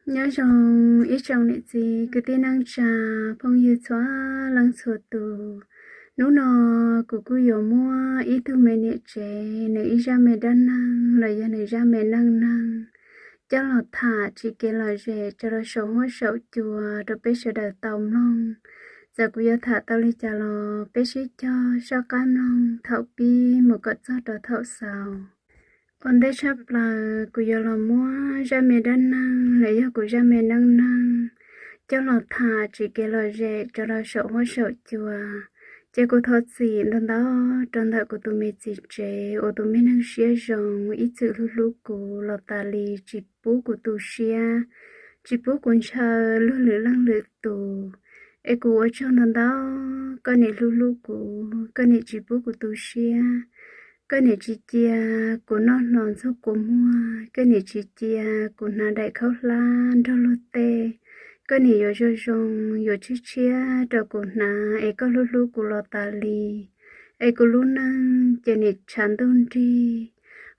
Nyob zoo ib tsoom niam txiv kwv tij neej tsa, phooj ywg txhua leej txhua tus. Hnub no kuv kuj yuav muab ib tug me niam tsev nws ib zaj me dab neeg los yog nws zaj me neej neeg coj los tham tsis kev lom zem rau saum huab saum cua rau peb sawv daws tau mloog. Txawm kuv yuav tham tau li cas los peb sib cog soj qab mloog thaum pib mus kom txog rau thaum xaus. Ua ntej tshaj plaws kuv yuav los muab zaj me dab neeg los yog kuv zaj me neej neeg coj los tham tsis kev lom zem rau saum huab saum cua. Ces kuv thov txim ntau ntau rau ntawm kuv tus me txiv tsev uas tus me neeg siab zoo ib txwm hlub hlub kuv los tas li, tsis pub kuv tu siab, tsis pub kuv ntshaw luag lwm leej lwm tus. Es kuv ua tsaug ntau ntau, koj niam hlub hlub kuv, koj niam tsis pub kuv tu siab, koj niam tsis cia kuv noj hno ntxuag kua muag, koj niam tsis cia kuv hnav daim khaub hlab nrog luag tej, koj niam yuav zoo zoo, yuav tshiab tshiab rau kuv hnav, es koj hlub hlub kuv los tas li. Es kuv lub neej ces nim tshav ntuj nrig,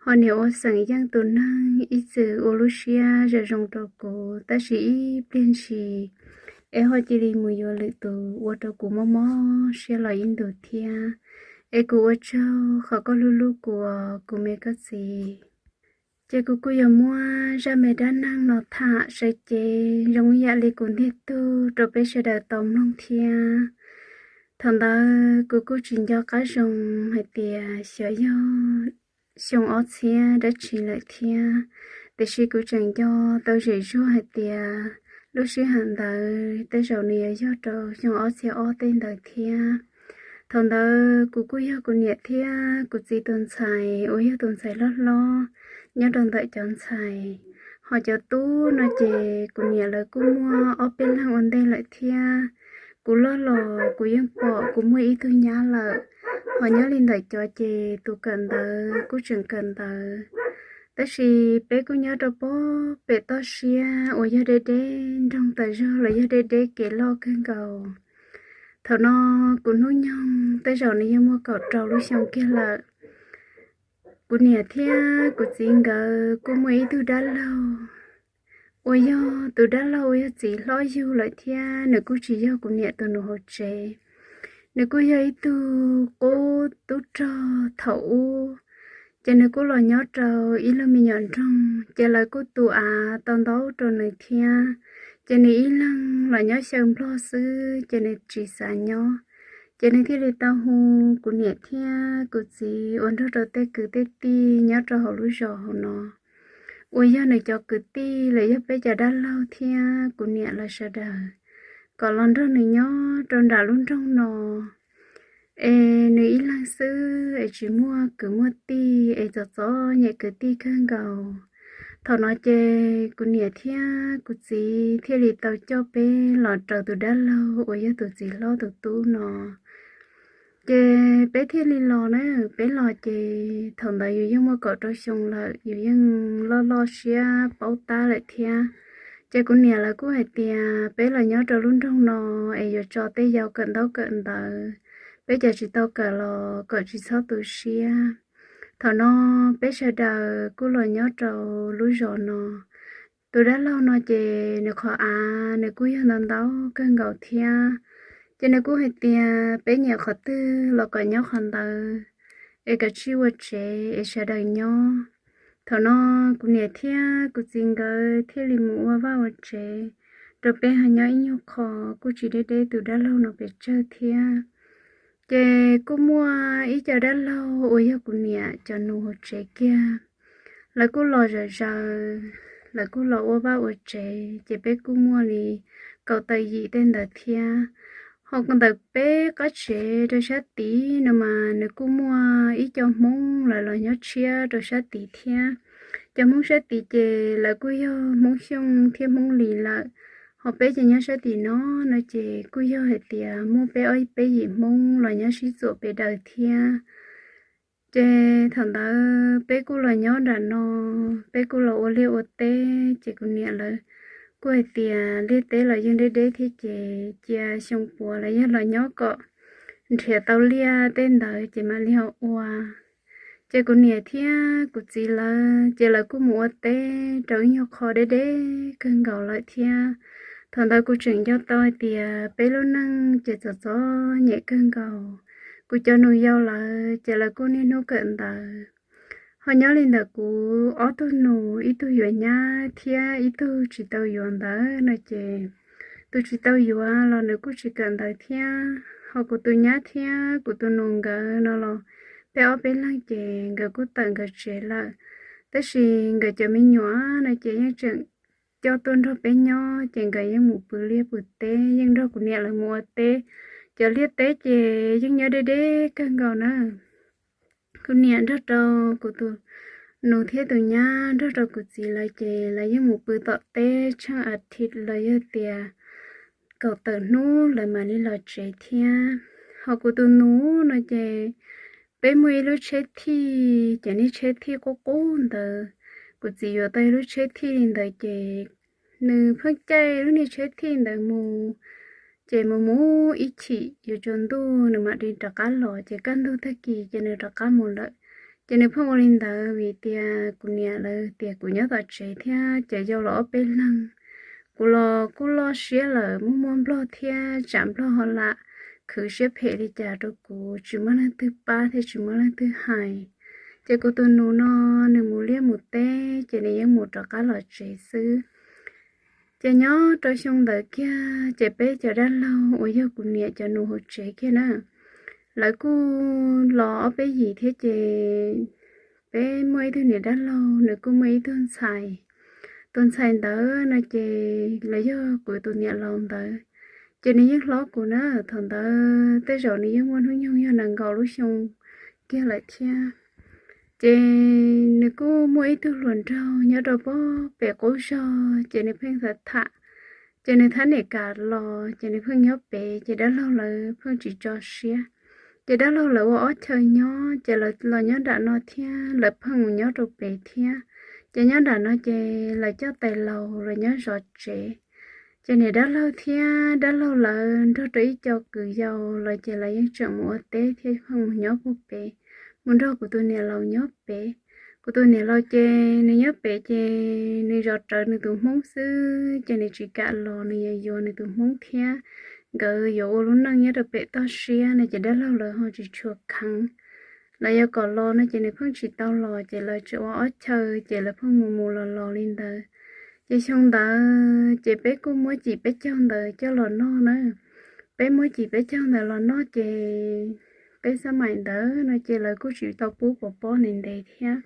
ho niam ua xeem yeej tus neeg ib txwm ua lub siab zoo zoo rau kuv, tab sis ib pliag ntshis es ho cia li mus yuav lwm tus ua rau kuv mob mob siab los ib ntus thiab. Es kuv ua tsaug qhov koj hlub hlub kuv, kuv me koj txiv. Ces kuv kuj yuav muab zaj me dab neeg no tham sawv cev zoo ib yam li kuv ntiag tug rau peb sawv daws tau mloog thiab. Thaum ntawd kuv kuj tsis nco qab zoo hais tias xyov yog xyoo ob txhiab dab tsi lawm thiab, tiam sis kuv tseem nco tau zem zuag hais tias lub sij hawm ntawd tej zaum nws yuav yog rau xyoo ob txhiab ob tej ntawd thiab. Thaum ntawd kuv kuj yog kuv niam thiab kuv txiv tus ntxhais uas yog tus ntxhais hlob hlob nyob rau ntawm cov ntxhais. Ho cov tub no ces kuv niam lawv kuj muaj ob peb leeg ua ntej lawm thiab. Kuv loj los kuv yeej pom kuv muaj ib tug nyab lawm, ho nyob li ntawm cov ces tus kawm ntawv kuj tseem kawm ntawv. Tab sis peb kuj nyob rau pem toj siab uas yog deb deb nroog tas zog los yog deb deb kev loj kawg nkaus. Thaum no kuv hnub nyoog tej zaum nws yeej muaj kaum rau lub xyoo kiag lawm. Kuv niam thiab kuv txiv nkawd kuj muaj ib tug dab laug uas yog tus dab laug uas yog txiv hlob yug lawm thiab, nws kuj tsis yog kuv niam tus nus hauv tsev. Nws kuj yog ib tug qub tub rog thaum ub, ces nws kuj los nyob rau ib lub me nyuam nroog, ces lawv kuj tu av tau ntau rau nws thiab. Ces nws ib leeg los nyob xyaw nplog xwb ces nws tsis xav nyob. Ces nws thiaj li tau hu kuv niam thiab kuv txiv uas nrog rau tej kwv tej tij nyob rau hauv lub zos hauv no uas yog nws cov kwv tij los yog peb cov dab laug thiab kuv niam lawv sawv daws kom los nrog nws nyob rau nram lub nroog no. Es nws ib leeg xwb es tsis muaj kwv muaj tij es txom txom nyem kwv tij kawg nkaus. Thaum no ces kuv niam thiab kuv txiv thiaj li tau coj peb los raws tus dab laug uas yog tus txiv hlob tus tub no. Ces peb thiaj li los na, peb los ces thaum ntawd yus yeej muaj kaum rau xyoo lawm, yus yeej loj loj siab paub tab lawm thiab. Ces kuv niam lawv kuj hais tias peb los nyob rau lub nroog no es yuav tso tej yau kawm ntaub kawm ntawv, peb cov tsis tau kawm los kom tsis txhob tu siab. Thaum no peb sawv daws kuj los nyob rau lub zos no. Tus dab laug no ces nws qhov av nws kuj yog ntau ntau kawg nkaus thiab. Ces nws kuj hais tias peb nyiam qhov twg los kom nyob qhov ntawd, es kav tsij ua tsev es sawv daws nyob. Thaum no kuv niam thiab kuv txiv nkawd thiaj li mus ua vaj ua tsev rau peb ho nyob ib nyuag qho, kuj tsis deb deb tus dab laug no pes tsawg thiab. Ces kuj muaj ib co dab laug uas yog kuv niam cov nus hauv tsev kiag, lawv kuj los zom zaws, lawv kuj los ua vaj ua tsev, ces peb kuj muaj li kaum tawm yim tej ntawd thiab. Ho ntawm peb qab tsev rau sab tid no mas nws kuj muaj ib co Hmoob lawv los nyob tshiab rau sab tid thiab. Cov Hmoob sab tid ces lawv kuj yog Hmoob Xyooj thiab Hmoob Lis lawm. Ho peb ces nyob sab tim no, no ces kuj yog hais tias muaj peb ob peb yim Hmoob los nyob sib txuam pes daws thiab. Ces thaum ntawd peb kuj los nyob nram no, peb kuj los ua liaj ua teb, ces kuv niam lawv kuj hais tias liaj teb los yeej deb deb thiab ces cia xyoo puav los yog los nyob kom nrhiav tau liaj tej ntawd ces mam li ho ua. Ces kuv niam thiab kuv txiv lawv ces lawv kuj mus ua teb rau ib nyuag qho deb deb kawg nkaus lawm thiab. Thaum ntawd kuv tseem nco tau hais tias peb lub neej ces txom txom nyem kawg nkaus. Kuv cov nus yau lawv ces lawv kuj niaj hnub kawm ntawv. Ho nyob li ntawm kuv ob tug nus, ib tug yuav nyab thiab ib tug tsis tau yuav ntawd no ces tus tsis tau yuav los nws kuj tsis kawm ntawv thiab. Ho kuv tus nyab thiab kuv tus nus nkawd no los peb ob peb leeg ces nkawd kuj tawm nkawd tsev lawm. Tab sis nkawd cov me nyuam no ces yeej tseem coj tuaj nrog peb nyob, ces nkawd yeej mus pw liaj pw teb, yeej nrog kuv niam lawv mus ua teb. Cov liaj teb ces yeej nyob deb deb kawg nkaus na. Kuv niam nrog rau kuv tus nus thiab tus nyab nrog rau kuv txiv lawv ces lawv yeej mus pw tom teb tsheej a thiv los yog tias kaum tawm hnub lawv mam li los tsev thiab. Ho kuv tus nus no ces peb muaj ib lub tsheb thij, ces niag tsheb thij qub qub ntawd, kuv txiv yuav tau ib lub tsheb thij li ntawd ces nws pheej caij lub niag tsheb thij ntawd mus. Ces mus mus ib chim yuav tsaus ntuj nws mam li rov qab los, ces kaj ntug tag kis ces nws rov qab mus lawm. Ces nws pheej ua li ntawd vim tias kuv niam lawv tias kuv nyob tom tsev thiab cov yau los ob peb leeg. Kuv los kuj loj siab lawm, muaj muaj nplog thiab tsam nplog ho lam khwv siab phem li cas rau kuv, tsis muaj leej twg pab thiab tsis muaj leej twg hais. Ces kuv tus nus no nws mus liaj mus teb ces nws yeej mus rov qab los tsev xwb. Ces nyob rau xyoo ntawd kiag ces peb cov dab laug uas yog kuv niam cov nus hauv tsev kiag na, lawv kuj los ob peb yim thiab ces peb muaj ib tug niam dab laug, nws kuj muaj ib tug ntxhais. Tus ntxhais ntawd no ces los yog kuv tus niam laus ntawd, ces nws yeej hlob kuv na. Thaum ntawd tej zaum nws yeej muaj hnub nyoog yog nees nkaum lub xyoo kiag lawm thiab. Ces nws kuj muaj ib tug hluas nraug nyob rau pem qub zog, ces nws pheej tham tham, ces nws thab niam kam los ces nws pheej nyob pem, ces dab laug lawv pheej tsis tso siab. Ces dab laug lawv ua ob chaw nyob, ces lawv los nyob nram no thiab lawv pheej mus nyob rau pem thiab. Ces nyob nram no ces lawv coj tais laus los nyob zov tsev. Ces niam dab laug thiab dab laug lawv nrog rau ib co kwv yau los ces lawv yeej tseem mus ua teb thiab pheej mus nyob puag pem, mus nrog kuv tus niam laus nyob pem. Kuv tus niam laus ces nws nyob pem ces nws zov rawv nws tus hmoob xwb, ces nws tsis kam los, nws yuav yuav nws tus hmoob thiab nkawd yuav ua lub neej nyob rau pem toj siab no ces dab laug lawv ho tsis tshua kheev. Lawv yuav kom los no ces nws pheej tsis tau los, ces lawv tseem ua ob chaw, ces lawv pheej mus mus los los li ntawd. Ces xyoo ntawd ces peb kuj muab cim peb caug ntawd coj los noj na. Peb muab cim peb caug ntawd los noj ces peb xab maim ntawd no ces lawv kuj tsis tau pub pov pob ntev ntev thiab.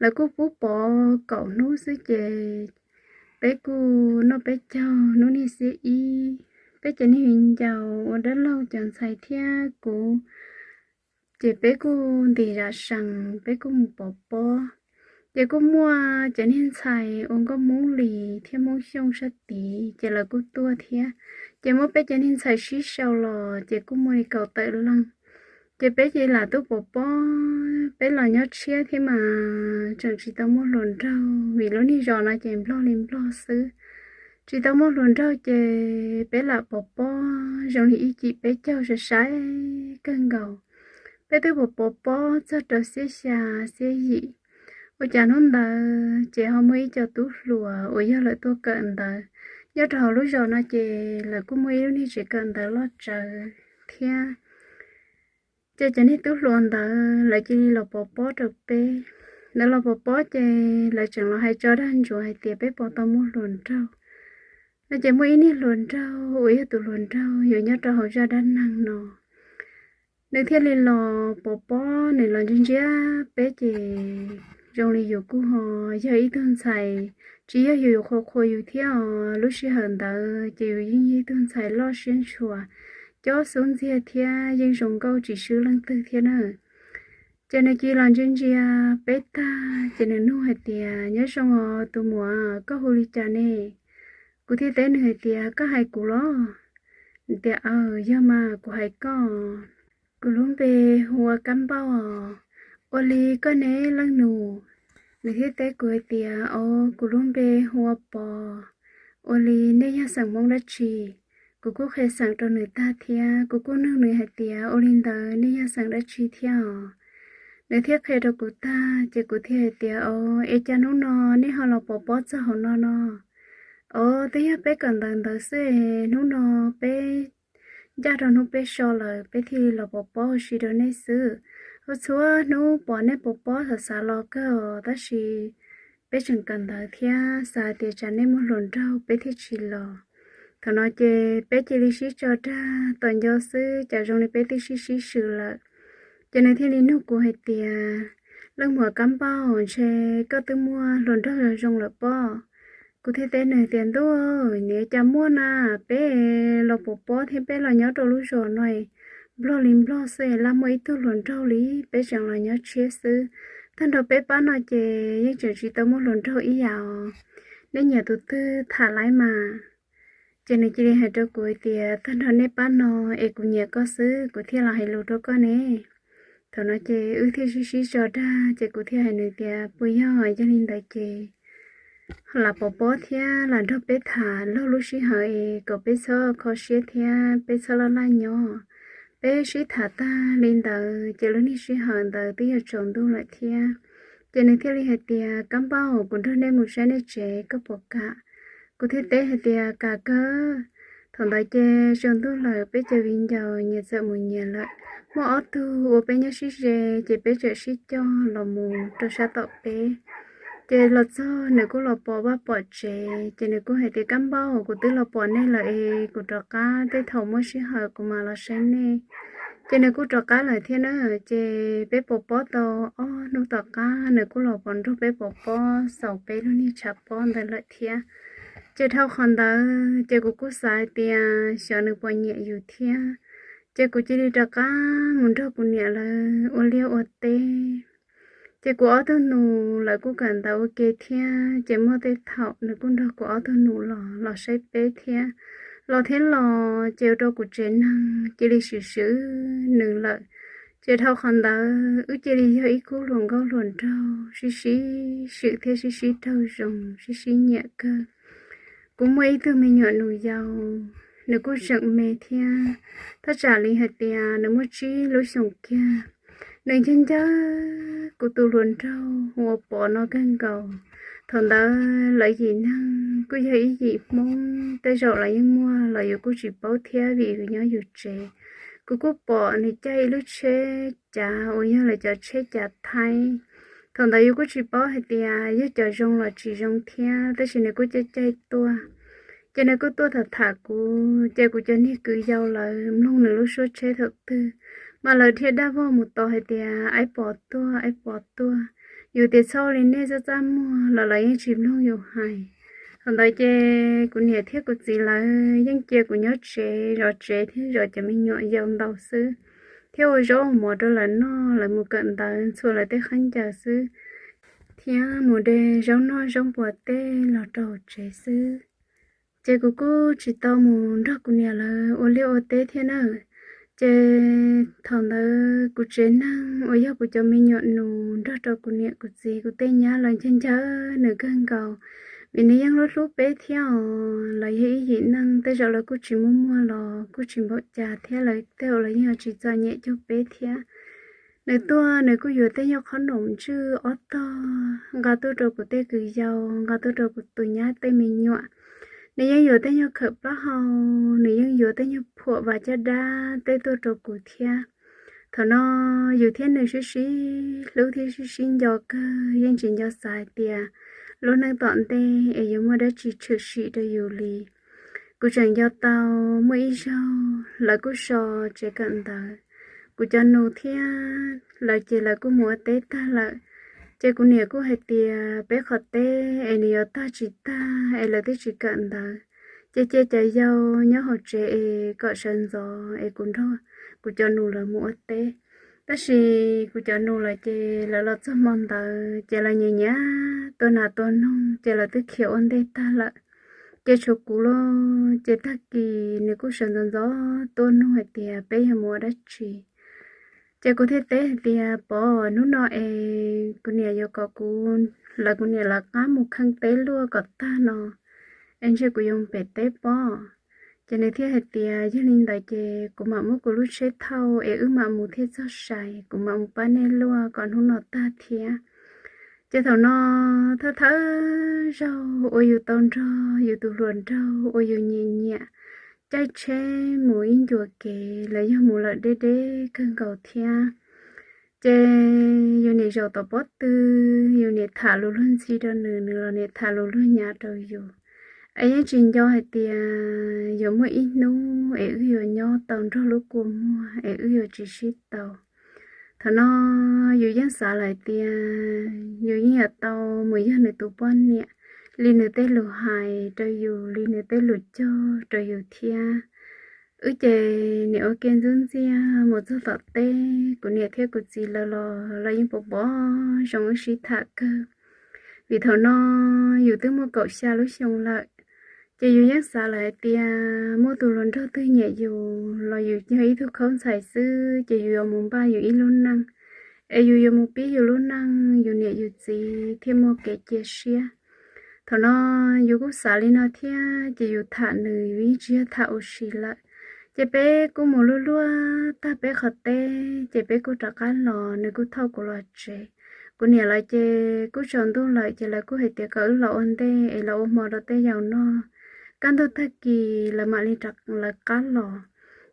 Lawv kuj pub pov kaum hnub xwb ces peb kuj noj peb caug hnub niag xiab ib. Peb cov niag viv ncaus ua dab laug cov ntxhais thiab kuv ces peb kuj ntim zam sees, peb kuj mus pov pob. Ces kuj muaj cov niag ntxhais ua nkauj Hmoob Lis thiab Hmoob Xyooj sab tid ces lawv kuj tuaj thiab. Ces muab peb cov niag ntxhais sib sau los ces kuj muaj li kaum tawm leej. Ces peb ces lam tuaj pov pob, peb los nyob tshiab thiab mas tseem tsis tau muaj hluas nraug vim lub niag zos no ces nplog li nplog xwb. Tsis tau muaj hluas nraug ces peb lam pov pob zoo li ib cim peb caug sai sai kawg nkaus. Peb twb pov pov pob txog rau xiab xya xiab yim. Ua cas hnub ntawd ces ho muaj ib co tub hluas uas yog lawv tuaj kawm ntawv nyob rau hauv lub zos no ces lawv kuj muaj ib lub niag tsev kawm ntawv loj tsawv thiab. Ces cov niag tub hluas ntawd lawv cia li los pov pob rau peb. Lawv los pov pob ces lawv tseem los hais tso dag ntsuav hais tias peb puas tau muaj hluas nraug no ces muaj ib niag hluas nraug uas yog tus hluas nraug yuav nyob rau hauv zaj dab neeg no, nws thiaj li los pov pob, nws los ntsia ntsia peb ces zoo li yus kuj ho yog ib tug ntxhais, tsis yog yus yuav qhuas qhuas yus thiab os. Lub sij hawm ntawd ces yus yeej yog ib tug ntxhais loj siab ntshua, cob xub ntxiag thiab yeej zoo nkauj tsis swb leej twg thiab na. Ces nws cia li los ntsia ntsia peb tag ces nws nug hais tias, nyob zoo os tus muam, koj hu li cas ne? Kuv thiaj teb nws hais tias, koj hais kuv los? Nws tias, aws, yog mas kuv hais koj. Kuv lub npe hu ua Kab Npauj. Ua li koj ne leej nus? Nws thiaj teb kuv hais tias, o, kuv lub npe hu ua Pov. Ua li nej yog xeem Hmoob dab tsi? Kuv kuj qhia xeem rau nws tag thiab kuv kuj nug nws hais tias, ua li ntawd nej yog xeem dab tsi thiab os? Nws thiaj qhia rau kuv tag ces kuv thiaj hais tias, Os, es cas hnub no nej ho los pov pob txog hauv no no? Os, twb yog peb kawm ntawv ntawd xwb es hnub no peb ncaj rau hnub peb so lawm, peb thiaj li los pov pob ua si rau nej xwb. Ua txhua hnub pom nej pov pob xav xav los kawg os, tab sis peb tseem kawm ntawv thiab xav tias tsam nej muaj hluas nraug peb thiaj tsis los. Thaum no ces peb cia li sib tso dag tom ncauj xwb, cas zoo li peb twb sib sib swm lawm. Ces nws thiaj li nug kuv hais tias, Leej muam Kab Npauj, ntshe koj twb muaj hluas nraug zoo zoo lawm pob? Kuv thiaj teb nws tias, Ntuj, nws cas muaj na, peb los pov pob thiab peb los nyob rau lub zos no nplog li nplog xwb, laj muaj ib tug hluas nraug li, peb tseem los nyob tshiab xwb. Tag nrho peb pab no ces yeej tseem tsis tau muaj hluas nraug ib yam os. Nej nyiam tus twg tham laib mas. Ces nws cia li hais rau kuv hais tias, Tag nrho nej pab no es kuv nyiam koj xwb, kuv thiaj los hais lus rau koj ne. Thaum no ces wb thiaj sib sib tso dag, ces kuv thiaj hais nws tias, Puas yog? Yog li ntawd ces lam pov pob thiab lam nrog peb tham laug lub sij hawm es kom peb txhob kho siab thiab peb txhob laj laj nyob. Peb sib tham tag li ntawd ces lub niag sij hawm ntawd twb yog tsaus ntuj lawm thiab. Ces nws thiaj li hais tias, Kab Npauj, kuv nrog nej mus saib nej tsev, koj puas kam? Kuv thiaj teb hais tias, Kam kawg. Thaum ntawd ces tsaus ntuj lawm, peb cov viv ncaus nyias txawm mus nyias lawm. Muaj ob tug uas peb nyob sib ze ces peb txawm sib cog los mus rau sab tom peb. Ces los txog nws kuj los pom vaj pom tsev, ces nws kuj hais tias, Kab Npauj, kuv twb los pom nej lawm es kuv rov qab, tej thaum muaj sij hawm kuv mam los saib nej. Ces nws kuj rov qab lawm thiab na. Ces peb pov pob tau ob hnub tom qab nws kuj los pom nrog peb pov pob xaus peb lub niag tshav pob ntawd lawm thiab. Ces dhau qhov ntawd ces kuv kuj xav hais tias xyov nws puas nyiam yus thiab. Ces kuv cia li rov qab mus nrog kuv niam lawv ua liaj ua teb. Ces kuv ob tug nus lawv kuj kawm ntawv ua ke thiab, ces muaj tej thaum nws kuj nrog kuv ob tug nus los los saib peb thiab. Los thiab los ces ua rau kuv tsev neeg cia li swm swm nws lawm. Ces dhau qhov ntawd wb cia li yog ib khub hluas nkauj hluas nraug sib sib swm thiab sib sib raug zoo, sib sib nyiam kawg. Kuv muaj ib tug me nyuam nus yau, nws kuj tseem me thiab, thaj tsam li hais tias nws muaj tsib lub xyoos kiag. Nws ncawg ncawg kuv tus hluas nraug uas pom no kawg nkaus. Thaum ntawd lawv yim neeg kuj yog ib yim Hmoob, tej zaum lawv yeej muaj los yus kuj tsis paub thiab vim yus nyob yus tsev. Kuv kuj pom nws caij ib lub tsheb cav uas yog lawv cov tsheb cav Thaib. Thaum ntawd yus kuj tsis paub hais tias yog cov zoo los tsis zoo thiab, tab sis nws kuj caij caij tuaj. Ces nws kuj tuaj tham tham kuv, ces kuv cov niag kwv yau lawv mloog nws lub suab tsheb thaum twg, mas lawv dhia dab vog mus tos hais tias, Aib Pov tuaj, Aib Pov tuaj. Yus tias txhob li nej txaj txaj muag los lawv yeej tsis mloog yus hais. Thaum ntawd ces kuv niam thiab kuv txiv lawv yeej cia kuv nyob tsev zov tsev thiab zov cov me nyuam yau ntaus xwb, thiab ua zaub ua mov rau lawv noj, lawv mus kawm ntawv ntxhua lawv tej khaub ncaws xwb, thiab mus de zaub noj zaub npua teb los rau hauv tsev xwb. Ces kuv kuj tsis tau mus nrog kuv niam lawv ua liaj ua teb thiab na. Ces thaum ntawd kuv tsev neeg uas yog kuv cov me nyuam nus nrog rau kuv niam kuv txiv kuv tej nyab lawv ncawg ncawg nws kawg nkaus, vim nws yeej hlub hlub peb thiab os. Lawv yog ib yim neeg, tej zaum lawv kuj tsis muaj muag los kuj tsis npaum cas thiab, lawv tej zaum lawv yeej tsis txom nyem cuag peb thiab. Nws tuaj nws kuj yuav tej nyuag qhob noom ntswj ob tog nqa tuaj rau kuv tej kwv yau, nqa tuaj rau kuv tus nyab tej me nyuam. Nws yeej yuav tej nyuag khawm plaub hau, nws yeej yuav tej nyuag phuam vas caj dab tej tuaj rau kuv thiab. Thaum no yus thiab nws sib sib hlub thiab sib sib nco kawg, yeej tsis nco xav hais tias lub neej tom ntej es yuav muaj dab tsi tshwm sim rau yus li. Kuv tseem nco tau muaj ib zaug lawv kuj so tsev kawm ntawv, kuv cov nus thiab lawv ces lawv kuj mus ua teb tag lawm. Ces kuv niam kuj hais tias peb qhov teb es nws yuav tag tsis tag es lawv twb tsis kawm ntawv, ces cia cov yau nyob hauv tsev es kom sawv ntxov es kuv nrog kuv cov nus lawv mus ua teb. Tab sis kuv cov nus lawv ces lawv los txog hmo ntawd ces lawv nyiam nyiam tua nas tua noog ces lawv twb khiav ua ntej tag lawm. Ces tshuav kuv lauj, ces tag kis nws kuj sawv ntxov ntxov tuaj nug hais tias peb yuav mus ua dab tsi. Ces kuv thiaj teb hais tias, Pov, hnub no es kuv niam yuav kom kuv, lawv kuv niam lawv qab mus kheej teb luaj kom tag no es ntshe kuv yuav mus pem teb pob. Ces nws thiaj hais tias, Yog li ntawd ces kuv mam muab kuv lub tsheb thauj es wb mam mus thiaj txog sai, kuv mam mus pab nej luaj kom hnub no tag thiab. Ces thaum no thawj thawj zaug uas yus tau nrog yus tus hluas nraug uas yus nyiam nyiam caij tsheb mus ib ncua kev los yog mus lawm deb deb kawg nkaus thiab. Ces yus niam zaum tom pob tw, yus niam tham lus luag ntxhi rau nws, nws los niam tham lus luag nyav rau yus. Es yeej tsis nco hais tias yuav muaj ib hnub es wb yuav nyob tau nrog lub kua muag es wb yuav tsis sib tau. Thaum no yus yeej xav lawm tias yus yeej yuav tau mus yog nws tus poj niam li nws tej lus hais rau yus, li nws tej lus cog rau yus thiab. Wb ces niam ua ke ntxub ntxiag mus txog tom teb, kuv niam thiab kuv txiv lawv los los yeej pom pom zoo wb sib tham kawg. Vim thaum no yus twb muaj kaum xya lub xyoo lawm, ces yus yeej xav lawm hais tias muaj tus hluas nraug twg nyiam yus los yus yog ib tug khaub ntxhais xwb ces yus yuav mus npaj yus ib lub neej, es yus yuav mus pib yus lub neej, yus niam yus txiv thiaj muaj kev cia siab. Thaum no yus kuj xav li no thiab ces yus tham nws yus yeej tsis yog tham ua si lawm. Ces peb kuj mus luaj luaj tag peb qhov teb ces peb kuj rov qab los, nws kuj thauj kuv los tsev. Kuv niam lawv ces kuj tsaus ntuj lawm ces lawv kuj hais tias kom wb los ua ntej es los ua hmo rau tej yaus noj, kaj ntug tag kis lawv mam li rov lawv qab los.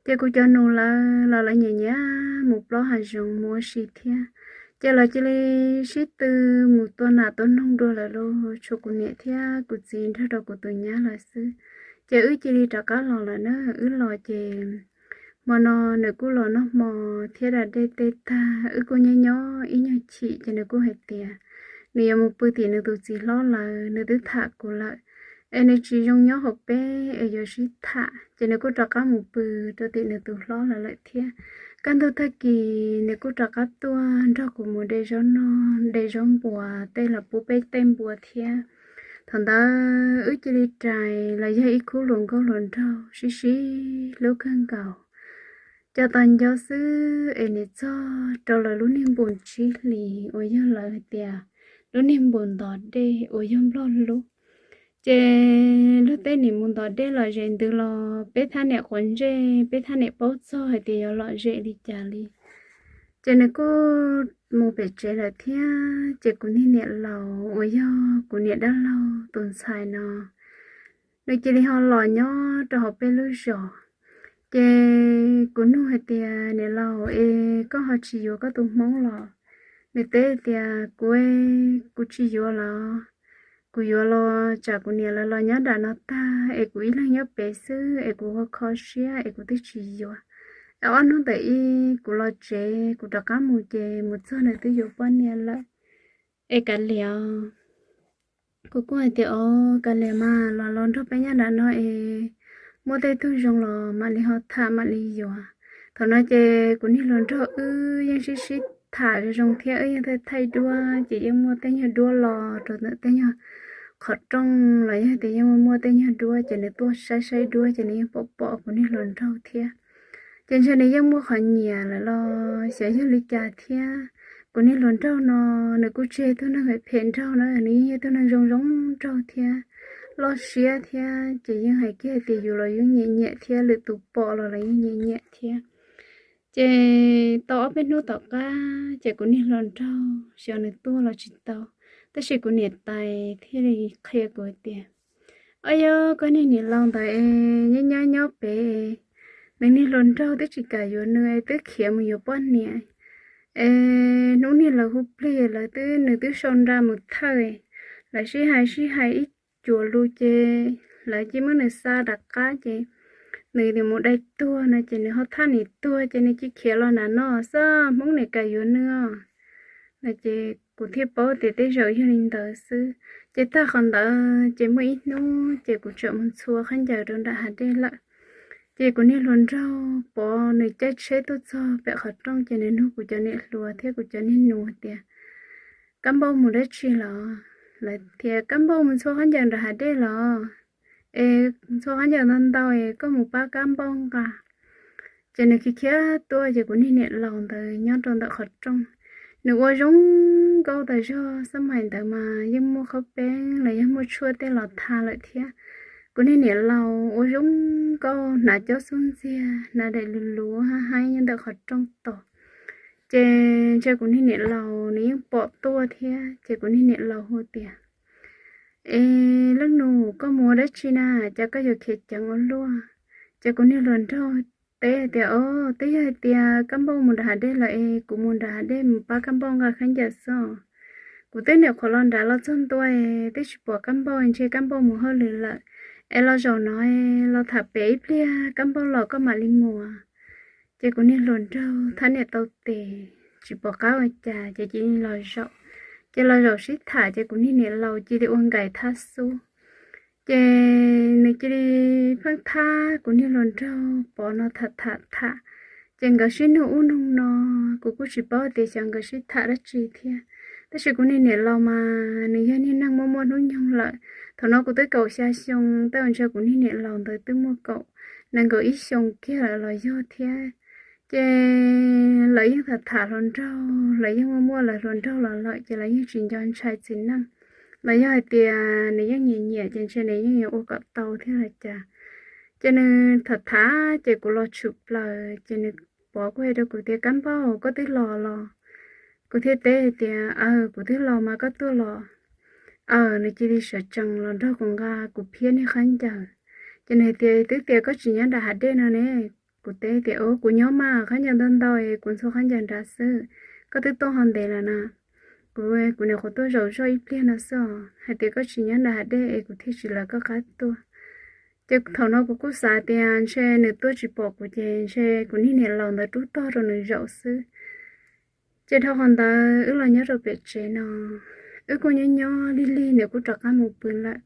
Ces kuv cov nus lawv los lawv nyiam nyiam mus plob hav zoov mus ua si thiab. Ces lawv cia li sib tw mus tua nas tua noog dua lawm los tshuav kuv niam thiab kuv txiv nrog rau kuv tus nyab lawm xwb. Ces wb cia li rov qab los lawm na, wb los ces hmo no nws kuj los noj hmo thiab da dej tej tag, wb kuj nyob nyob ib nyuag chim ces nws kuj hais tias nws yuav mus pw tim nws tus txiv hlob lawv, nws twb tham kuv lawm es nws tsis zoo nyob hauv peb es yuav sib tham, ces nws kuj rov qab mus pw rau tim nws tus hlob lawv lawm thiab. Kaj ntug tag kis nws kuj rov qab tuaj nrog kuv mus de zaub noj de zaub npua tej los pub peb tej npua thiab. Thaum ntawd wb cia li rais los yog ib khub hluas nkauj hluas nraug sib sib hlub kawg nkaus. Cov tos nco xwb es nws txog rau lawv lub niag npus tsib hlis uas yog lawv hais tias lub niag npus ntov dej uas yog nplog lub. Ces luag tej nim mus ntov dej los zem ntws los peb thab niam quav ntsej, peb thab niam paub txog hais tias yuav lom zem li cas li. Ces nws kuj mus pem tsev lawm thiab, ces kuv niag niam laus uas yog kuv niam dab laug tus ntxhais no, nws cia li ho los nyob rau hauv peb lub zos. Ces kuv nug hais tias, Niam laus, es koj ho tsis yuav koj tus hmoob los? Nws teb tias, Kuv, kuv tsis yuav los. Kuv yuav los tsam kuv niam lawv los nyob nram no tag es kuv ib leeg nyob pem xwb es kuv ua kho siab es kuv twb tsis yuav. Es ob hnub ntawm ib kuv los tsev kuv rov qab mus ces mus txog nws twb yuav poj niam lawm. Es kav liam. Kuv kuj hais tias, Os, kav liam mas, los los nrog peb nyob nram no es muaj tej tug zoo los mam li ho tham mam li yuav. Thaum no ces kuv niag hluas nraug wb yeej sib sib tham zoo zoo thiab wb yeej thaij thaij duab ces yeej muaj tej nyuag duab los rau ntawm tej nyuag qhov rooj los yog tias yeej muaj tej nyuag duab ces nws tuaj saib saib duab ces nws yeej pom pom kuv niag hluas nraug thiab. Ces ntshe nws yeej muaj qhov nyiam lawm los xyov yog li cas thiab. Kuv niag hluas nraug no nws kuj tsis yog tug neeg phem nraug na, nws yeej yog tug neeg zoo zoo nraug thiab loj siab thiab ces yeej hais kiag hais tias yus los yeej nyiam nyiam thiab lwm tus pom los los yeej nyiam nyiam thiab. Ces tau ob peb hnub tom qab ces kuv niag hluas nraug xyov nws tuaj los tsis tau, tab sis kuv niam tais thiaj li qhia kuv hais tias, Ob, yog koj niag niam laus ntawd es nyob nyob nyob pem, nws niag hluas nraug twb tsis kam yuav nws es twb khiav mus yuav poj niam. Es hnub niag lawv hu plig lawv twb, nws twb sau nra mus thawj, lawv sib hais sib hais ib cuav lus ces lawv cia muab nws xa rov qab ces nws mus dai tuag no ces nws ho thaj nim tuag ces nws cia khiav los nram no xwb, Hmoob niam kam yuav nws os. No ces kuv thiaj paub tias tej zaum yog li ntawd xwb. Ces tag qhov ntawd ces muaj ib hnub ces kuv tseem mus ntxhua khaub ncaws rau nram hav dej lawm. Ces kuv niag hluas nraug pom nws caij tsheb tuaj txog pem qhov rooj ces nws nug kuv cov niam hluas thiab kuv cov niag nus tias, Kab Npauj mus dab tsi los? Lawv tias, Kab Npauj mus ntxhua khaub ncaws nram hav dej los. Es ntxhua khaub ncaws ntau ntau es koj mus pab Kab Npauj nqa. Ces nws khiav khiav tuaj ces kuv niag niam laus ntawd nyob rau ntawm qhov rooj. Nws ua zoo nkauj tas zog, xab mais ntawd mas yeej muaj khaub peeb los yog muaj tshuaj tej los tha lawm thiab. Kuv niag niam laus ua zoo nkauj hnav cov xub ntiag, hnav daim lus luv hab haib nyob ntawm qhov rooj tos. Ces ntshe kuv niag niam laus nws yeej pom tuaj thiab, ces kuv niag niam laus hu tias, Es leej nus, koj mus ua dab tsi na? Cas koj yuav khiav ceev ua luaj? Ces kuv niag hluas nraug teb tias, O, twb yog hais tias Kab Npauj mus nram hav dej lawm es kuv mus nram hav dej mus pab Kab Npauj nqa khaub ncaws xwb os. Kuv twb nyuam qhuav los nrad los txog ntua es twb tsis pom Kab Npauj, ntshe Kab Npauj mus hauj lwm lawm. Es los zaum no, los tham pem ib pliag Kab Npauj los koj mam li mus. Ces kuv niag hluas nraug thab niam tau tes, tsis pom qab ua cas ces cia li los zaum. Ces los zaum sib tham ces kuv niag niam laus cia li ua nkais thab xub. Ces nws cia li pheej thab kuv niag hluas nraug Pov no tham tham tham. Ces nkawd sib nug ub nug no, kuv kuj tsis paub tias xyov nkawd sib tham dab tsi thiab. Tab sis kuv niag niam laus mas nws yog niag neeg muaj muaj hnub nyoog lawm. Thaum no kuv twb kaum xya xyoo, tej uas ntshe kuv niag niam laus ntawd twb muaj kaum nees nkaum ib xyoos kiag lawm los yog thiab. Ces lawv yeej tham tham hluas nraug, lawv yeej muaj muaj lawv hluas nraug los lawm ces lawv yeej tsis nco ntshai txiv neej. Los yog hais tias nws yeej nyiam nyiam ces ntshe nws yeej yuav ua kom tau thiab los cas. Ces nws tham tham ces kuv los tshwm plaws ces nws, Pov kuj hais rau kuv tias, Kab Npauj, koj twb los los? Kuv thiaj teb hais tias, Aw, kuv twb los mas koj tuaj los? Aw, nws cia li sawv tsees los nrog kuv nqa kuv phiab niag khaub ncaws. Ces nws tias, Twb tias koj tsis nyob nram hav dej no ne. Kuv teb tias, Kuv nyob mas, khaub ncaws ntau ntau es kuv ntxhua khaub ncaws nrad xwb. Koj twb tuaj ho ntev lawm na. Kuv, kuv nyuam qhuav tuaj zaum zoj ib pliag no xwb os, hais tias koj tsis nyob nram hav dej es kuv thiaj tsis lawv koj qab tuaj. Ces thaum no kuv kuj xav tias ntshe nws tuaj tsis pom kuv ces ntshe kuv niag niam laus ntawd rub tog rau nws zaum xwb. Ces dhau qhov ntawd wb los nyob rau pem tsev no, wb kuj nyob nyob lig lig nws kuj rov qab mus pw lawm.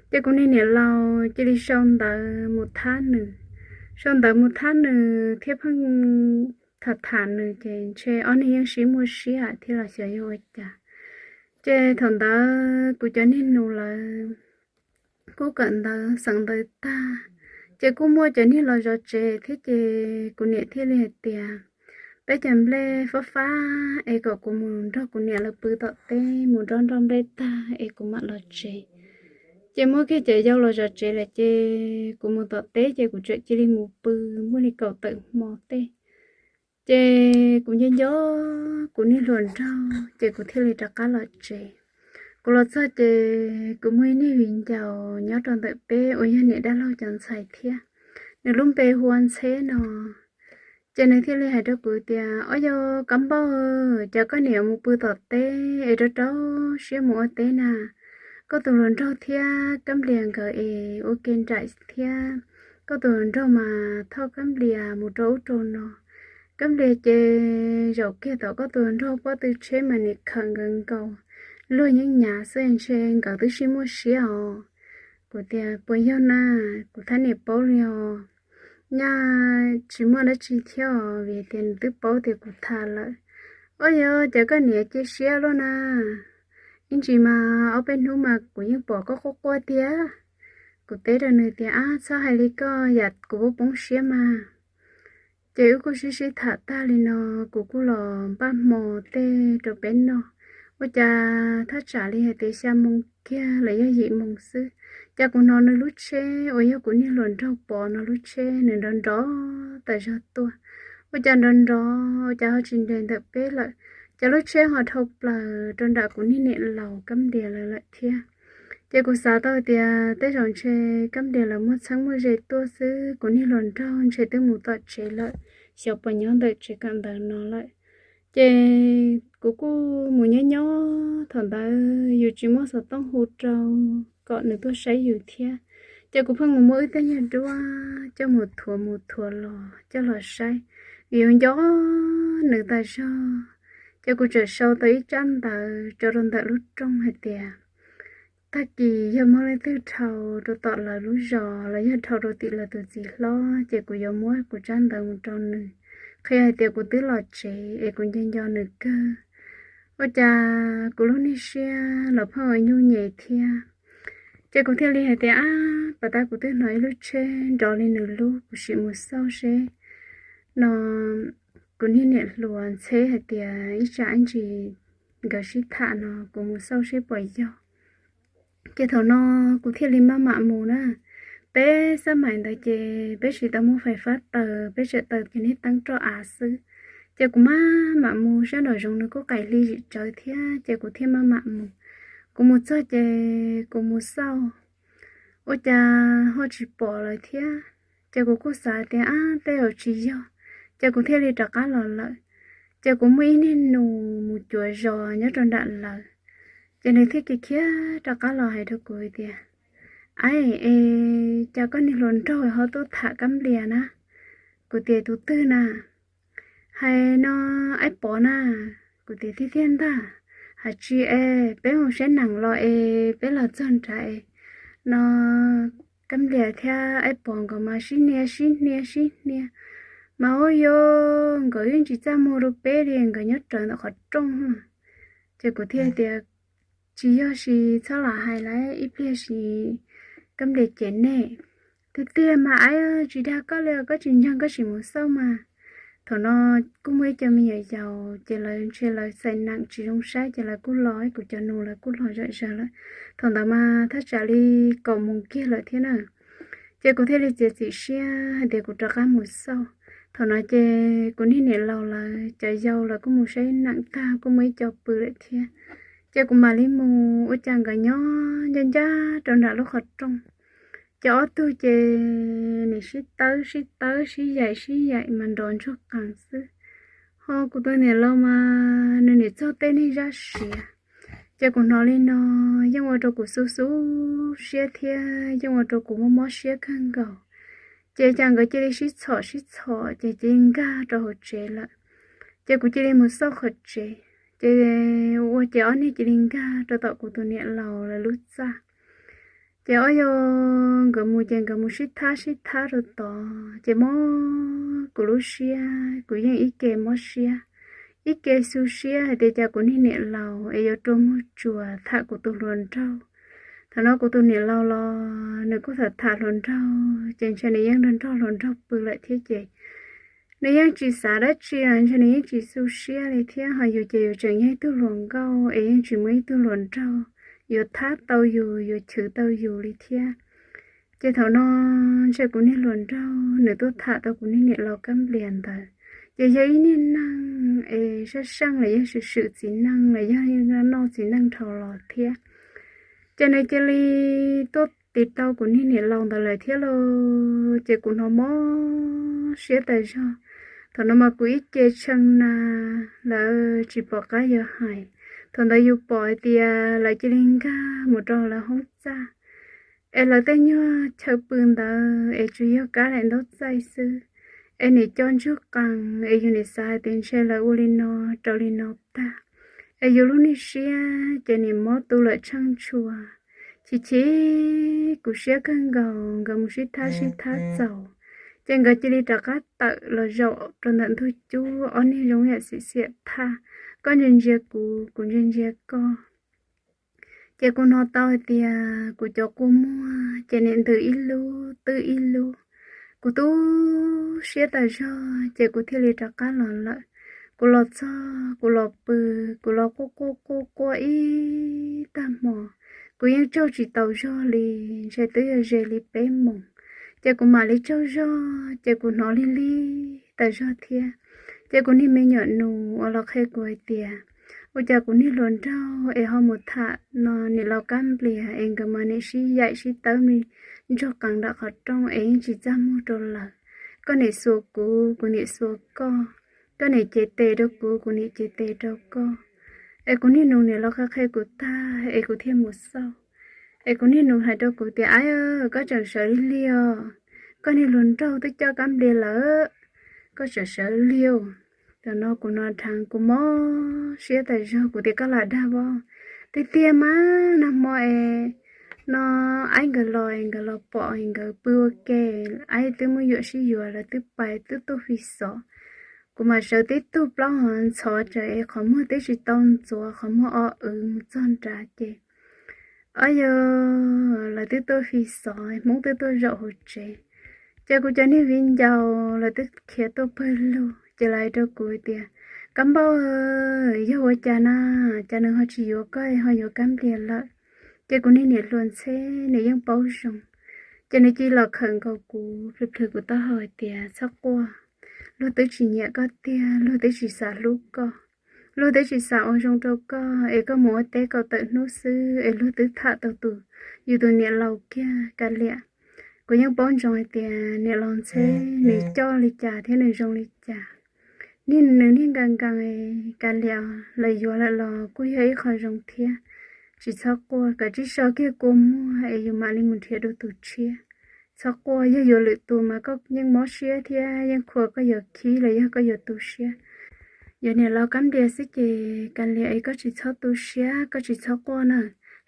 Ces kuv niag niam laus cia li sau ntawv mus thab nws, sau ntawv mus thab nws thiab pheej tham tham nws ces ntshe ob neeg yeej sib muaj siab thiab los xyov yog ua cas. Ces thaum ntawd kuv cov niag nus lawv kuj kawm ntawv xeev ntawv tag, ces kuj muaj cov niag los zov tsev thiab ces kuv niam thiaj li hais tias, Peb cov nplej fab fab es kom kuv mus nrog kuv niam lawv pw tom teb, mus nroj nroj nplej tag es kuv mam los tsev. Ces muab kiag cov yau los zov tsev lawm ces kuv mus tom teb ces kuv tseem cia li mus pw muaj li kaum tawm hmo tej. Ces kuv nco nco kuv niag hluas nraug ces kuv thiaj li rov qab los tsev. Kuv los txog ces kuv muaj ib niag viv ncaus nyob rau ntawm peb uas yog niam dab laug cov ntxhais thiab, nws lub npe hu ua Ntxheb no. Ces nws thiaj li hais rau kuv tias, Ob, yog Kab Npauj, cas koj niam mus pw tom teb es rau rau siab mus ua teb na? Koj tus hluas nraug thiab Kab Nplias nkawd es ua ke nraim thiab, koj tus hluas nraug mas thauj Kab Nplias mus rau ub rau no. Kab Nplias ces zaum kiag tom koj tus hluas nraug pob tw tsheb mas nim khawm nkawd nkaus, luag yeej nyav xwb, ntshe nkawd twb sib muaj siab os. Kuv tias, Puas yog na? Kuv thab niam paub li os. Nyaj tsis muaj dab tsi thiab os, vim tias nws twb paub tias kuv tham lawm. Ob, yog cas koj niam cia siab luaj na? Ib ntsis mas ob peb hnub mas kuv yeej pom koj quaj quaj tiag. Kuv teb rau nws tias, Ab, txhob hais li koj, yam kuv poob siab mas. Ces wb kuj sib sib tham tag li no, kuv kuj los npaj hmo tej rau peb noj. Ua cas thaj tsam li hais tias xya moo kiag los yog yim moo xwb, cas kuv hnov nws lub tsheb uas yog kuv niag hluas nraug Pov no lub tsheb nws nrov nrov tas zog tuaj. Ua cas nrov nrov ua cas ho tsis nres ntawm peb lawm, cas lub tsheb ho dhau plaws rau nram kuv niag niam laus Kab Nplias lawv lawm thiab. Ces kuv xav tau tias tej zaum ntshe Kab Nplias lawv muaj txheeb muaj ze tuaj xwb, kuv niag hluas nraug ntshe twb mus tom tsev lawm, xyov puas nyob ntawm tsev kawm ntawv no lawm. Ces kuv kuj mus nyob nyob, thaum ntawd yus tsis muaj xov tooj hu rau kom nws tuaj saib yus thiab. Ces kuv pheej mus muab wb tej nyuag duab coj mus thuav mus thuav los coj los saib, vim yus nco nws tas zog. Ces kuv txawm sau tau ib tsab ntawv tso rau ntawm lub rooj hais tias, Tag kis yog muaj leej twg dhau rau tom lawv lub zos los yog dhau rau tim lawv tus txiv hlob, ces kuv yuav muab kuv tsab ntawv mus rau nws, qhia hais tias kuv twb los tsev es kuv nco nco nws kawg. Ua cas kuv lub niag siab los pheej ua nyuj nyem thiab. Ces kuv thiaj li hais tias, Ab, pas tas kuv twb hnov ib lub tsheb nrov li nws lub, kuv sim mus xauj seb no kuv niag niam hluas Ntxheb hais tias ib tsam ib ntsis nkawd sib tham no, kuv mus xauj seb puas yog. Ces thaum no kuv thiaj li maj mam mus na. Peb xab maim ntawd ces peb tsis tau muaj fais fab taws, peb tseem taws cov niag teeb roj av xwb. Ces kuv maj mam mus sab nraum zoov, nws kuj qaim hli zim tsawv thiab ces kuv thiaj maj mam mus. Kuv mus txog ces kuv mus xauj, ua cas ho tsis pom lawv thiab. Ces kuv kuj xav tias ab tej zaum tsis yog, ces kuv thiaj li rov qab los lawm. Ces kuv muaj ib niag nus mus cuav zos nyob rau nram lawv, ces nws thiaj khiav khiav rov qab los hais rau kuv tias, Aib, es cas koj niag hluas nraug ho tuaj tham kab nplias na? Kuv tias, Tus twg na? Hais no, Aib Pov na. Kuv tias, Tiag tiag ntag. Hais tsis es peb mus saib nees los es peb los txog nrad es no kab nplias thiab Aib Pov nkawd mas sib hnia sib hnia sib hnia, mas ua cas nkawd yeej tsis txaj muag rau peb li, nkawd nyob rawv ntawm qhov rooj. Ces kuv thiaj tias, Tsis yog, sis txhob lam hais lawm, ib pliag sis kab nplias cem nej. Tiag tiag mas Aib, tsis dag koj li, koj tsis ntseeg koj sim mus xauj mas. Thaum no kuj muaj ib co me nyuam yaus ces lawv ntshe lawv xaiv nees tsis zoo saib ces lawv kuj los, kuv cov nus lawv kuj los zom zaws lawm. Thaum ntawd mas thaj tsam li kaum moos kiag lawm thiab na. Ces kuv thiaj li txiav txim siab hais tias kuv rov qab mus xauj. Thaum no ces kuv niag niam laus lawv cov yau lawv kuj mus saib nees tag kuj muaj ib co pw lawm thiab. Ces kuv mam li mus, ua cas nkawd nyob ncaj ncaj rau nram lub qhov rooj. Ces ob tug ces nim sib tawb sib tawb sib yaim sib yaim mas nrov ntsuag qees xwb. Ho kuv tus niam laus mas nws nim txog tej niag zaj siav. Ces kuv hnov li no yeej ua rau kuv xu xu siab thiab yeej ua rau kuv mob mob siab kawg nkaus. Ces cas nkawd cia li sib txhom sib txhom ces cia li nkag rau hauv tsev lawm. Ces kuv cia li mus xauj qhov tsev, ces ua ces ob niag cia li nkag rau tom kuv tus niam laus lawv lub txaj. Ces ob yog nkawd mus ces nkawd mus sib thab sib thab rau tod ces mob kuv lub siab, kuv yeej ib ke mob siab, ib ke xu siab hais tias cas kuv niag niam laus es yuav rua muag tsuas tham kuv tus hluas nraug. Thaum no kuv tus niam laus los nws kuj tham tham hluas nraug ces ntshe nws yeej nrog nrog hluas nraug pw lawm thiab ces nws yeej tsis xav dab tsi los ntshe nws yeej tsis xu siab li thiab. Ho yus ces yus tseem yog ib tug hluas nkauj es yeej tsis muaj ib tug hluas nraug yuav thab tau yus yuav chwv tau yus li thiab. Ces thaum no ntshe kuv niag hluas nraug nws tuaj tham tau kuv niag niam laus kab nplias ntawd, ces yog ib niag neeg es sab seej los yog swm swm txiv neej los yog noj txiv neej dhau los thiab. Ces nws cia li tuaj tiv tau kuv niag niam laus ntawd lawm thiab lauj. Ces kuv hnov mob siab tas zog. Thaum no mas kuv ib ce tshee na, lawv tsis pom qab yuav hais. Thaum ntawd yus pom hais tias lawv cia li nkag mus rau lawv hoob txaj, es lawv tej nyuag chaw pw ntawd es tsuas yog kab daim ntaub txaij xwb, es nim co ntsuag qees es yus nim xav hais tias ntshe lawv ua li no rau li no tag, es yus lub niag siab ces nim mob tu lawm tsheej tshua. Chim chim kuv siab kawg nkaus, nkawd mus sib thab sib thab txaus, ces nkawd cia li rov qab tawm los zaum rau ntawm ntug cub, ob niag zoo yam xiam xiam thaj, koj ntsia ntsia kuv, kuv ntsia ntsia koj. Ces kuv hnov tau hais tias kuv cov kua muag ces nim ntws ib lub twb ib lub. Kuv tu siab tas zog ces kuv thiaj li rov qab los lawm. Kuv los txog kuv los pw, kuv los quaj quaj quaj quaj ib tag hmo, kuv yeej tsaug tsis taus zog li, ntshe twb yog ze li peb moos, ces kuv mam li tsaug zog ces kuv hnov lig lig tas zog thiab. Ces kuv niag me nyuam nus uas los qhia kuv hais tias, ua cas kuv niag hluas nraug es ho mus tham no niam laus kab nplias es nkawd mas nim sib yaim sib tawb me ntsuag qees nram qhov rooj es yeej tsis txaj muag rau lawv. Koj nim xuas kuv, kuv nim xuas koj, koj nim cev tes rau kuv, kuv nim cev tes rau koj. Es kuv niag nus nim los qhia qhia kuv tag es kuv thiaj mus xauj. Es kuv niag nus hais rau kuv tias, Aib, koj tseem sawv lig lig os, koj niag hluas nraug twb coj kab nplias lawm, koj tseem sawv lig. Tam no kuv hnov dheev kuv mob siab tas zog, kuv tias, Koj lam dag vos. Tiag tiag mas nag hmo es no aib nkawd los, nkawd los pom nkawd pw ua ke, aib twb muab yuam sib yuav, lawv twb pais twb tuaj fi xov. Kuv mam sawv tib tug plaub hau ntxhov tsawv es qhov muag twb tsis tau ntxuav, qhov muag o wv mus txog nrad ces, o yog, lawv twb tuaj fi xov, Hmoob twb tuaj zaum hauv tsev. Ces kuv cov niag viv ncaus lawv twb khiav tuaj pawg lug, ces lawv hais rau kuv tias, Kab npauj, yog ua cas na, cas nws ho tsis yuav koj ho yuav kab nplias lawm? Ces kuv niag niam hluas ntxheb nws yeej paub zoo. Ces nws cia li los khawm nkaus kuv, plhws plhws kuv taub hau hais tias, txhob quaj, luag twb tsis nyiam koj tiag, luag twb tsis xav hlub koj, luag twb tsis xav ua zoo rau koj, es koj mus ua teb kaum tawm hnub xwb es luag twb tham tau tus, yus tus niam laus kiag, Kav Liam. Kuv yeej paub ntsoov hais tias niam laus Ntxheb nws coj li cas thiab nws zoo li cas. Niag nws niag nkees nkees, Kav Liam, lawv yuav lawm los kuj yog ib qho zoo thiab. Tsis txhob quaj, kawm tsib so kiag kua muag es yus mam li mus nrhiav dua tus tshiab. Txhob quaj, yog yuav lwm tus mas koj yeej mob siab thiab yeej khuam koj yuav khib los yog koj yuav tu siab. Yog niam laus Kab Nplias xwb ces, Kav Liam, es koj tsis txhob tu siab, koj tsis txhob quaj na.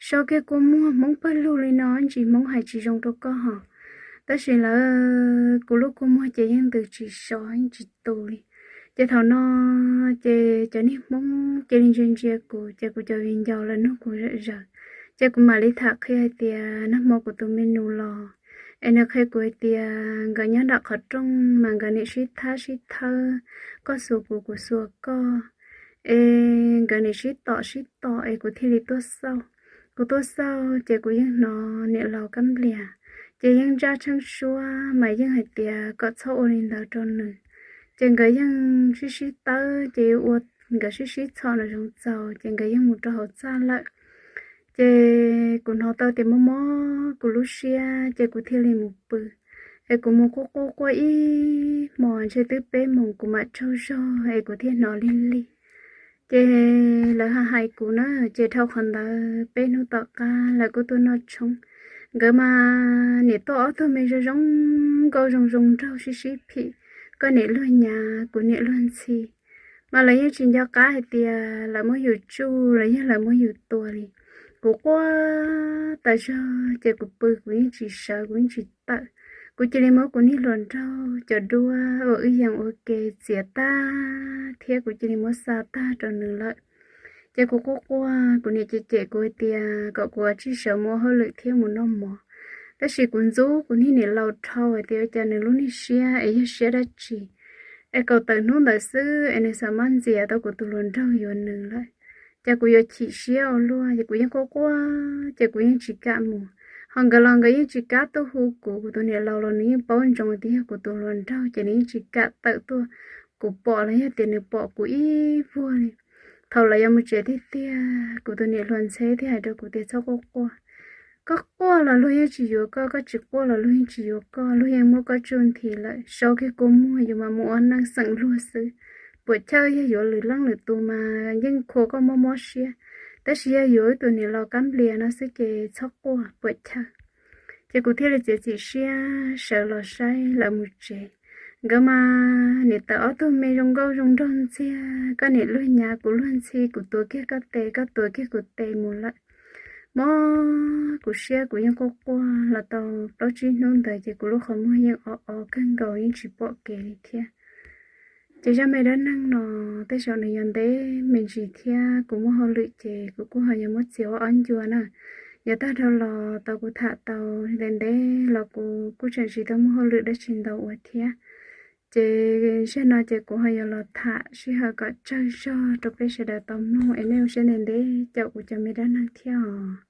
So kiag kua muag, Hmoob pawg lug li no ntsis Hmoob hais tsis zoo rau koj hos. Tab sis lawv, kuv lub kua muag ces yeej ntws tsis so, yeej tsis tu li. Ces thaum no ces cov niag Hmoob cia li ntsia ntsia kuv, ces kuv cov viv ncaus lawv nug kuv zom zaws. Ces kuv mam li tham qhia hais tias nag hmo kuv tus me nus los, es nws qhia kuv hais tias nkawd nyob nram qhov rooj mas nkawd nim sib thab sib thawb, koj xuas kuv, kuv xuas koj, es nkawd nim sib tom sib tom es kuv thiaj li tuaj xauj. Kuv tuaj xauj ces kuv yeej hnov niam laus Kab Nplias, ces yeej ntsaj tsheej suab mas yeej hais tias kom txhob ua li ntawd rau nws. Ces nkawd yeej sib sib tawb, ces ua nkawd sib sib txhom nraum zoov txaus, ces nkawd yeej mus rau hauv txaj lawm. Ces kuv hnov tau tias mob mob kuv lub siab, ces kuv thiaj li mus pw. Es kuv mus quaj quaj quaj ib hmos ntshe twb peb moos kuv mam tsaug zog es kuv thiaj hnov lig lig. Ces lawv hais hais kuv na, ces dhau qhov ntawd peb hnub tom qab lawv kuj tuaj noj tshoob. Nkawd mas nim tuaj ob tug me zoo zoo nkauj zoo zoo nraug sib sib phim, koj nim luag nyav kuv nim luag ntxhi. Mas lawv yeej tsis nco qab hais tias lawv muab yus tsuj los yog lawv muab yus tua li. Kuv quaj tas zog ces kuv pw kuv yeej tsis sawv kuv yeej tsis tawm. Kuv cia li muab kuv niag hluas nraug cov duab uas wb yees ua ke txiav tag thiab kuv cia li muab xa tag rau nws lawm. Ces kuv quaj quaj, kuv niam cem cem kuv hais tias kom kuv ua tsij sawv mus ua hauj lwm thiab mus noj mov. Tab sis kuv ntxub kuv niag niam laus dhau hais tias ua cas nws lub niag siab es yog siab dab tsi, es kaum tawm hnub ntawd xwb es nws xa mab ntxias tau kuv tus hluas nraug yuav nws lawm. Ces kuv yuav chim siab ua luaj, ces kuv yeej quaj quaj, ces kuv yeej tsis kam mus. Ho nkawd los nkawd yeej tsis kam tuaj hu kuv, kuv tus niam laus los nws yeej paub ntsoov tias yog kuv tus hluas nraug, ces nws yeej tsis kam tawm tuaj. Kuv pom los yog tias nws pom kuv ib vuag li. Thaum lawv yuav mus tsev tiag tiag, kuv tus niam hluas Ntxheb thiaj hais rau kuv tias txhob quaj quaj. Koj quaj los luag yeej tsis yuav koj, koj tsis quaj los luag yeej tsis yuav koj, luag yeej muab koj tsuj nthi lawm. So kiag kua muag, yus mas mus ua neej xeem luag xwb. Puam chawj, yog yuav lwm leej lwm tus mas yeej khuam koj mob mob siab, tab sis yog yuav wb tus niam laus Kab Nplias no xwb ces txhob quaj, puam chawj. Ces kuv thiaj li txiav txim siab sawv los saib lawv mus tsev. Nkawd mas nim tawm ob tug me zoo nkauj zoo nraug ntxiag, koj nim luag nyav kuv luag ntxhi, kuv tuav kiag koj tes koj tuav kiag kuv tes mus lawm. Mob kuv siab kuv yeej quaj quaj los tau plaub tsib hnub ntawd ces kuv lub qhov muag yeej o o kawg nkaus yeej tsis pom kev li thiab. Ces zaj me dab neeg no tej zaum nws yuav ntev me ntsis thiab kuv muaj hauj lwm ces kuv kuj ho yuav muab txiav ua ob ncua na. Yog tag dhau los tau kuv tham tau ntev ntev los kuv kuj tseem tsis tau muaj hauj lwm dab tsi ntau ua thiab. Ces zaj no ces kuv ho yuav los tham sij hawm kom tsawg zog rau peb sawv daws tau mloog es nej ua siab ntev ntev caum kuv cov me dab neeg thiab os.